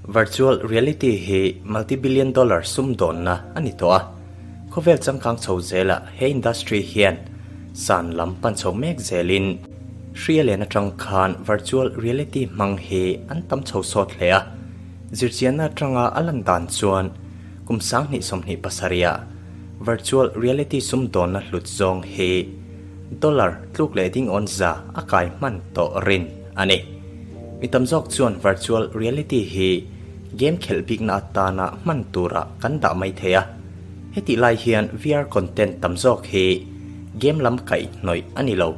Virtual reality hi multi-billion dollar sumdawnna a ni tawh a, khawvel changkang chho zelah he industry hian san lam pan chho mek zelin hri a len atang khan virtual reality hmang hi an tam chho sawt hle a, zirchianna atanga a lan dan chuan kum 2027 ah virtual reality sumdawnna hlut zawng hi dollar tluk leh ding awn za a kai hman tawh rin a ni. Mi tam zawk chuan virtual reality hi game khelh bikna atana hman turah kan dah mai thei a. Hetih lai hian VR content tam zawk hi game lam kaihhnawih a ni lo.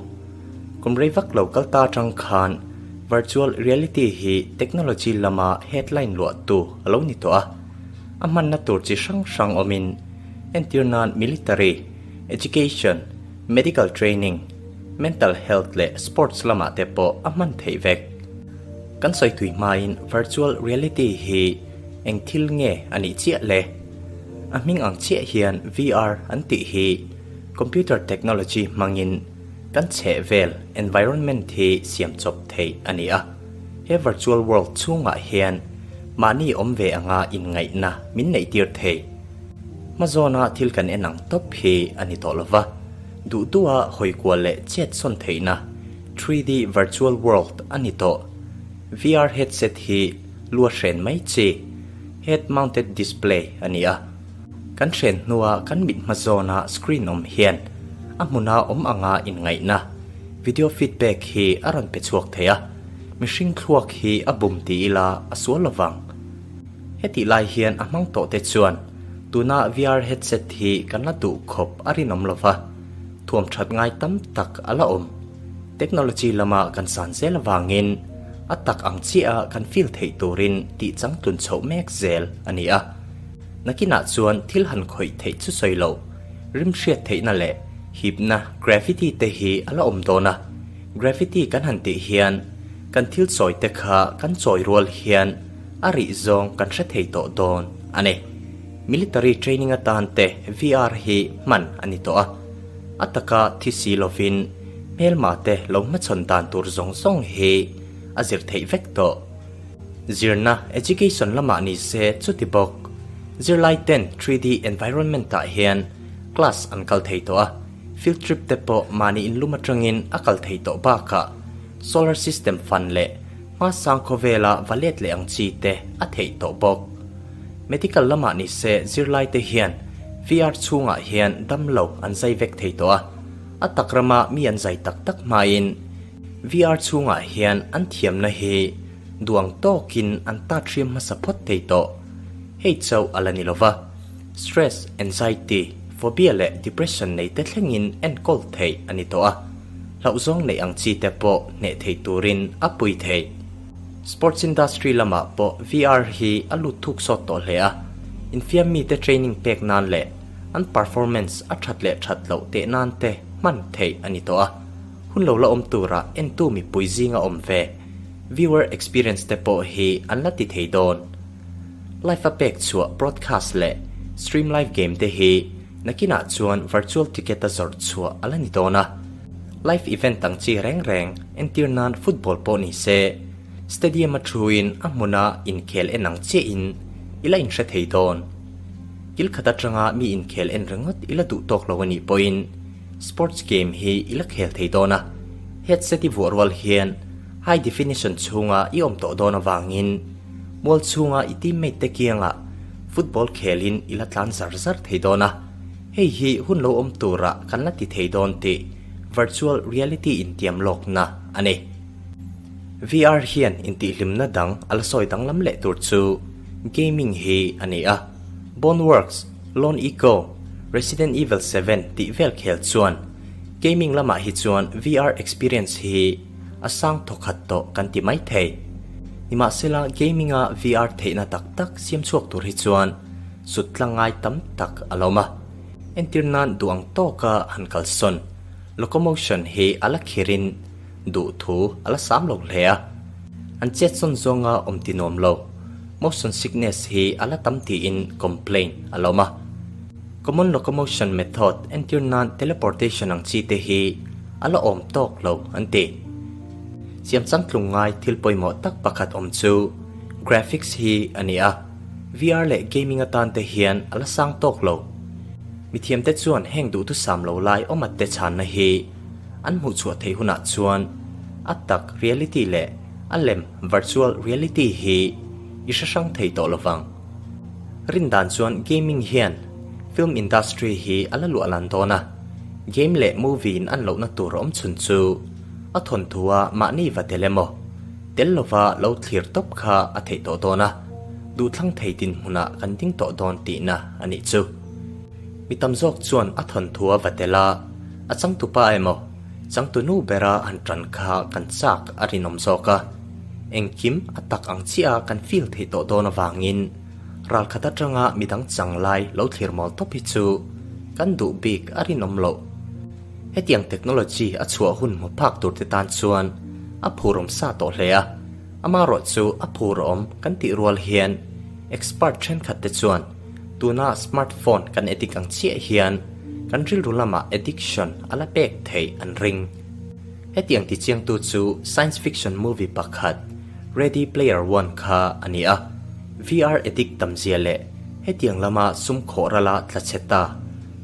Kum rei vak lo kal ta atang khan virtual reality hi technology lama headline luahtu a lo ni tawh a. A hmanna tur chi hrang hrang awmin entir nan military, education, medical training, mental health leh sports lamah te pawh a hman theih vek. Kan sawi tui hmain virtual reality hi eng thil nge a nih chiah le? A hming ang chiah hian VR an tih hi computer technology hmangin kan chhehvel environment hi siam chawp theih a ni a. He virtual world chhungah hian mahni awm ve anga inngaihna min neihtir thei. Hmazawna thil kan en ang tawp hi a ni tawh lova, duh duha hawi kual leh chet sawn theihna 3D virtual world a ni tawh. VR headset hi lu a hren mai chi, head mounted display a ni a. Kan hren hnua kan mit hmazawna screen awm hian a hmuna awm anga inngaihna video feedback hi a rawn pe chhuak thei a, mihring thluak hi a bum ti ila a sual lovang. Hetih lai hian a hmang tawh te chuan tuna VR headset hi kan la duh khawp a rinawm lo va, thuam that ngai tam tak a la awm. Technology lama kan san zel avangin a tak ang chiah a kan feel theih turin tih changtlun chhoh mek zel a ni a. Nakinah chuan thil han khawih theih chu sawi lo, rim hriat theihna leh hipna gravity te hi a la awm dawn a. Gravity kan han tih hian kan thil chawi te kha kan chawi rual hian a rih zawng kan hre thei tawh dawn a ni. Military training atan te VR hi hman a ni tawh a, a taka thi si lovin hmelma te lo hmachhawn dan tur zawng zawng hi a zir theih vek tawh. Zirna, education, lamah ni se chuti bawk. Zirlai ten 3D environment ah hian class an kal thei tawh a, field trip te pawh mahni inlum atangin a kal thei tawh bakah solar system fan leh Hmasang khawvela va let leh ang chi te a theih tawh bawk. Medical lamah ni se zirlai te hian VR chhungah hian damlo an zai vek thei tawh a, a tak rama mi an zai tak tak hmain VR chhungah hian an thiamna hi duang tawkin an tat hriam hmasa phawt thei tawh. Hei chauh a la ni lova, stress, anxiety, phobia leh depression nei te thlengin enkawl theih a ni tawh a. Hlauhzawng neih ang chi te pawh hneh thei turin a pui thei. Sports industry lamah pawh VR hi a lut thuk sawt tawh hle a, infiam mite training pek nan leh an performance a that leh that loh teh nan te hman theih a ni tawh a, hun lo la awm turah entu mipui zinga awm ve viewer experience te pawh hi an la ti thei dawn. Live a pek chhuah broadcast leh stream live game te hi Nakinah chuan virtual ticket a zawrh chhuah a la ni dawn a, live event ang chi reng reng entir nan football pawh ni se, stadium a thuin a hmuna inkhel en ang chiahin i la inhre thei dawn. Kil khat atanga mi inkhel en ringawt i la duh tawk lo a nih pawhin sports game hi i la khel thei dawn a, headset i vuah rual hian high definition chhunga i awm tawh dawn avangin mual chhunga i teammate te kiangah Football khelin i la tlan zar zar thei dawn a, hei hi hun lo awm turah kan la ti thei dawn tih virtual reality intiam lawkna a ni. VR hian intihhlimna dang a la sawi danglam leh tur chu gaming hi a ni a, Boneworks, Lone Echo, Resident Evil 7 tih vel khel chuan gaming lamah hi chuan VR experience hi a sang thawkhat tawh kan ti mai thei. Nimahsela gaming-a VR theihna tak tak siam chhuak tur hi chuan sut tlang ngai tam tak a lawm a. Entir nan duh ang tawka han kalsawn, locomotion, hi a la khirin duh thu a la sam lo hle a. An chetsawn zawnga awm ti nuam lo, motion sickness, hi a la tam tiin complaint a lawm a. Common locomotion method entir nan teleportation ang chi te hi a la awm tawk lo an ti. Siam changtlung ngai thil pawimawh tak pakhat awm chu. graphics hi a ni a, VR leh gaming atan te hian a la sang tawk lo. Mithiamte chuan heng duhthusam lo lai awmat te chhanna hi an hmuhchhuah theih hunah chuan a tak reality leh a lem virtual reality hi i hre hrang thei tawh lovang. Rindan chuan gaming hian film industry hi a la luah lan dawn a, game leh movie in an lohna tur awm chhun chu a thawnthua mahni va tel emaw, tel lova lo thlir tawp kha a theih tawh dawn a, duhthlang thei dinhmunah kan ding tawh dawn tihna a nih chu. Mi tam zawk chuan a thawnthua va tel a, a changtupa emaw, changtunu bera han tan kha kan chak a rinawm zawk a. Engkim a tak ang chiah a kan feel theih tawh dawn avangin ralkhat atanga midang chang lai lo thlir mawl tawp hi chu kan duh bik a rinawm loh. Hetiang technology a chhuah hun hmu phak tur te tan chuan a phurawm sa tawh hle a, amaherawh chu a phurawm kan tih rual hian expert thenkhat te chuan tuna smartphone kan addict ang chiah hian kan rilru lamah addiction a la pek theih an ring. Hetiang tichiangtu chu science fiction movie pakhat Ready Player One kha a ni a, VR addict tamzia leh hetiang lama sum khawh rala tla chhe ta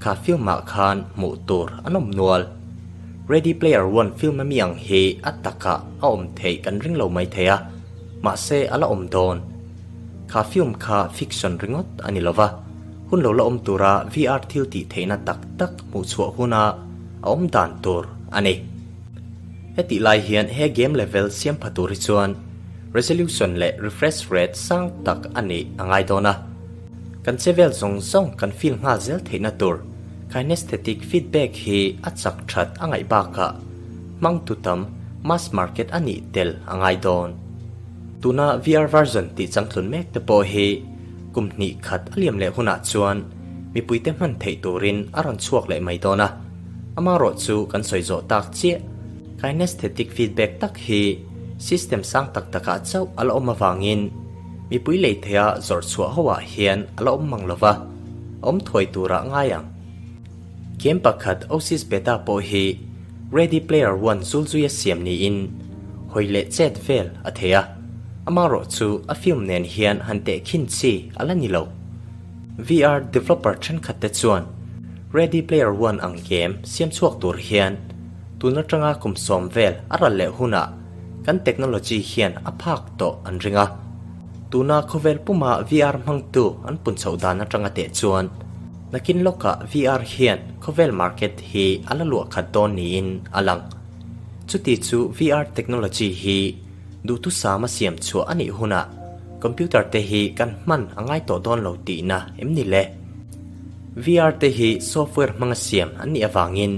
kha film-ah khan hmuh tur an awm nual. Ready Player One film ami ang hi a takah a awm theih kan ring lo mai thei a, mahse a la awm dawn. Kha film kha fiction ringawt a ni lova, hun lo la awm tura VR thil tih theihna tak tak hmuh chhuah huna a awm dan tur a ni. Hetih lai hian he game level siam pha tur hi chuan resolution leh refresh rate sang tak a nih a ngai dawn a. Kan che vel zawng zawng kan feel nghal zel theihna tur kinesthetic feedback hi a chak that a ngaih bakah hmangtu tam mass market a nih tel a ngai dawn. Tuna VR version tih changtlun mek te pawh hi kum hnih khat a liam leh hunah chuan mipuite hman theih turin a rawn chhuak leh mai dawn a. Amaherawh chu kan sawi zawh tak chiah kinesthetic feedback tak hi system sang tak takah chauh a la awm avangin mipui lei theia zawrh chhuah ho ah hian a la awm mang lova, a awm thuai turah ngai ang. Game pakhat Osis Beta pawh hi Ready Player One zulzuia siam niin hawi leh chet vel a thei a, amaherawh chu a film nen hian han tehkhin chi a la ni lo. VR developer thenkhat te chuan Ready Player One ang game siam chhuak tur hian tun atanga kum sawm vel a ral leh hunah kan technology hian a phak tawh an ring a. Tuna khawvel puma VR hmangtu an pun chhoh dan atanga teh chuan nakin lawkah VR hian khawvel market hi a la luah khat dawn niin a lang. Chuti chu VR technology hi Duhthusam a siam chhuah a nih hunah computer te hi kan hman a ngai tawh dawn lo tihna em ni le? VR te hi software hmanga siam an nih avangin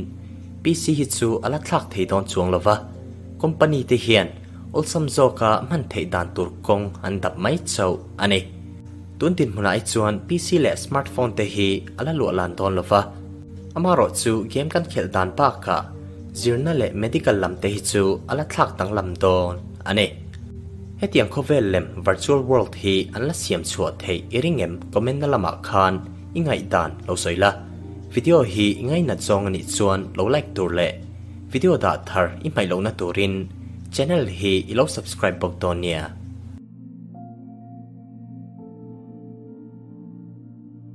PC hi chu a la thlak thei dawn chuang lo va, company te hian awlsam zawka hman theih dan tur kawng an dap mai chauh a ni. Tun dinhmunah hi chuan PC leh smartphone te hi a la luah lan dawn lo va, amaherawh chu game kan khelh dan bakah zirna leh medical lam te hi chu a la thlak danglam dawn a ni. Hetiang khawvel lem virtual world hi an la siam chhuah theih i ring em comment na lamah khan i ngaihdan lo sawi la. Video hi i ngainat zawng a nih chuan lo like tur leh video dah thar i hmaih lohna turin channel hi i lo subscribe bawk dawn nia.